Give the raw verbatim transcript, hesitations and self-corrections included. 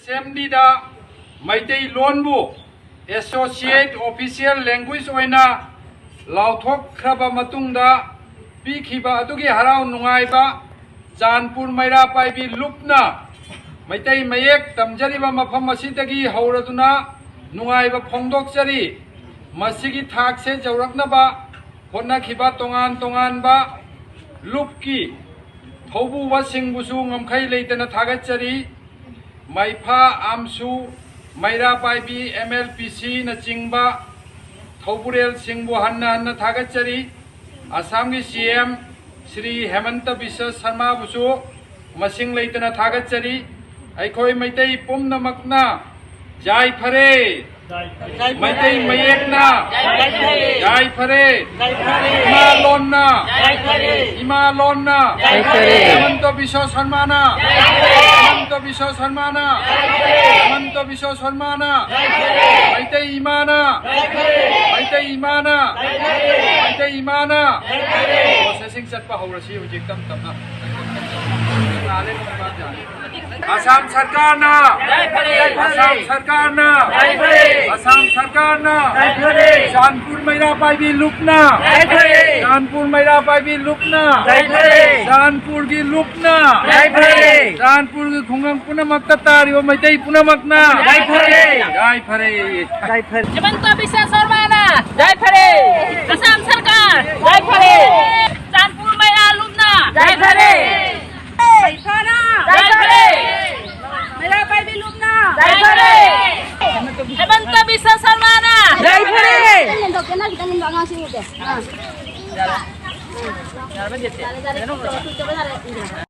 ꯑꯦꯁꯦꯝꯕ꯭ꯂꯤꯗ ꯃꯩꯇꯩꯂꯣꯟꯕꯨ associate official language ꯑꯣꯏꯅ ꯂꯥꯎꯊꯣꯛꯈ꯭ꯔꯕ ꯃꯇꯨꯡꯗ ꯄꯤꯈꯤꯕ ꯑꯗꯨꯒꯤ ꯍꯔꯥꯎ ꯅꯨꯡꯉꯥꯏꯕ ꯆꯥꯟꯄꯨꯔ ꯃꯩꯔꯥ ꯄꯥꯏꯕꯤ ꯂꯨꯞꯅ ꯃꯩꯇꯩ ꯃꯌꯦꯛ ꯇꯝꯖꯔꯤꯕ ꯃꯐꯝ ꯑꯁꯤꯗꯒꯤ ꯍꯧꯔꯗꯨꯅ ꯅꯨꯡꯉꯥꯏꯕ ꯐꯣꯡꯗꯣꯛꯆꯔꯤ꯫ ꯃꯁꯤꯒꯤ ꯊꯥꯛꯁꯦ ꯌꯧꯔꯛꯅꯕ ꯍꯣꯠꯅꯈꯤꯕ ꯇꯣꯉꯥꯟ ꯇꯣꯉꯥꯟꯕ ꯂꯨꯞꯀꯤ ꯊꯧꯕꯨꯕꯁꯤꯡꯕꯨꯁꯨ ꯉꯝꯈꯩ ꯂꯩꯇꯅ ꯊꯥꯒꯠꯆꯔꯤ꯫ ꯃꯩꯐꯥ, ꯑꯥꯝꯁꯨ, ꯃꯩꯔꯥ ꯄꯥꯏꯕꯤ, ꯑꯦꯝ ꯑꯦꯜ ꯄꯤ ꯁꯤꯅꯆꯤꯡꯕ ꯊꯧꯕꯨꯔꯦꯜꯁꯤꯡꯕꯨ ꯍꯟꯅ ꯍꯟꯅ ꯊꯥꯒꯠꯆꯔꯤ꯫ ꯑꯁꯥꯝꯒꯤ ꯁꯤ ꯑꯦꯝ ꯁ꯭ꯔꯤ ꯍꯦꯃꯟꯇ ꯕꯤꯁ꯭ꯋ ꯁꯔꯃꯥꯕꯨꯁꯨ ꯃꯁꯤꯡ ꯂꯩꯇꯅ ꯊꯥꯒꯠꯆꯔꯤ꯫ ꯑꯩꯈꯣꯏ ꯃꯩꯇꯩ ꯄꯨꯝꯅꯃꯛꯅ ꯌꯥꯏꯐꯔꯦ꯫ ꯃꯩꯇꯩ ꯃꯌꯦꯛꯅ, ꯌꯥꯏꯐꯔꯦ꯫ ꯏꯃꯥ ꯂꯣꯟꯅ, ꯏꯃꯥ ꯂꯣꯟꯅ, ꯌꯥꯏꯐꯔꯦ꯫ ꯍꯦꯃꯟꯇ ꯕꯤꯁ꯭ꯋ ꯁꯔꯃꯥꯅ, ꯍꯦꯃꯟꯇ ꯕꯤꯁ꯭ꯋ ꯁꯔꯃꯥꯅ, ꯍꯦꯃꯟꯇ ꯕꯤꯁ꯭ꯋ ꯁꯔꯃꯥꯅ, ꯃꯩꯇꯩ ꯏꯃꯥꯅ, ꯃꯩꯇꯩ ꯏꯃꯥꯅ, ꯃꯩꯇꯩ ꯏꯃꯥꯅ꯫ ꯄ꯭ꯔꯣꯁꯦꯁꯤꯡ ꯆꯠꯄ ꯍꯧꯔꯁꯤ ꯍꯧꯖꯤꯛ ꯇꯞ ꯇꯞꯅ꯫ ꯑꯁꯥꯝ ꯁꯔꯀꯥꯔꯅ, ꯑꯁꯥꯝ ꯁꯔꯀꯥꯔꯅ, ꯑꯁꯥꯝ ꯁꯔꯀꯥꯔꯅ ꯆꯥꯟꯄꯨꯔ ꯃꯩꯔꯥ ꯄꯥꯏꯕꯤ ꯂꯨꯞꯅ, ꯆꯥꯟꯄꯨꯔ ꯃꯩꯔꯥ ꯄꯥꯏꯕꯤ ꯂꯨꯞꯅ, ꯆꯥꯟꯄꯨꯔꯒꯤ ꯂꯨꯞꯅ, ꯆꯥꯟꯄꯨꯔꯒꯤ ꯈꯨꯡꯒꯪ ꯄꯨꯝꯅꯃꯛꯇ ꯇꯥꯔꯤꯕ ꯃꯩꯇꯩ ꯄꯨꯝꯅꯃꯛꯅ ꯌꯥꯏꯐꯔꯦ꯫ ꯍꯦꯃꯟꯇ ꯕꯤꯁ꯭ꯋ ꯁꯔꯃꯥꯅ ꯌꯥꯏꯐꯔꯦ꯫ ꯑꯁꯥꯝ ꯁꯔꯀꯥꯔ ꯌꯥꯏꯐꯔꯦ꯫ ꯆꯥꯟꯄꯨꯔ ꯃꯩꯔꯥ ꯂꯨꯞꯅ ꯌꯥꯏꯐꯔꯦ꯫ ꯃꯩꯐꯥꯅ ꯌꯥꯏꯐꯔꯦ꯫ ꯃꯩꯔꯥ ꯄꯥꯏꯕꯤ ꯂꯨꯞꯅ ꯌꯥꯏꯐꯔꯦ꯫ ꯍꯦꯃꯟꯇ ꯕꯤꯁ꯭ꯋ ꯁꯔꯃꯥꯅ ꯌꯥꯏꯐꯔꯦ꯫ ꯈꯤꯇꯪ ꯌꯦꯡꯊꯣꯛꯀꯦ, ꯅꯪ ꯈꯤꯇꯪ ꯌꯦꯡꯊꯣꯛ, ꯑꯉꯥꯡꯁꯤꯡ ꯎꯗꯦ꯫ ꯑꯥ꯫ ꯌꯥꯔꯦ, ꯌꯥꯔꯦ꯫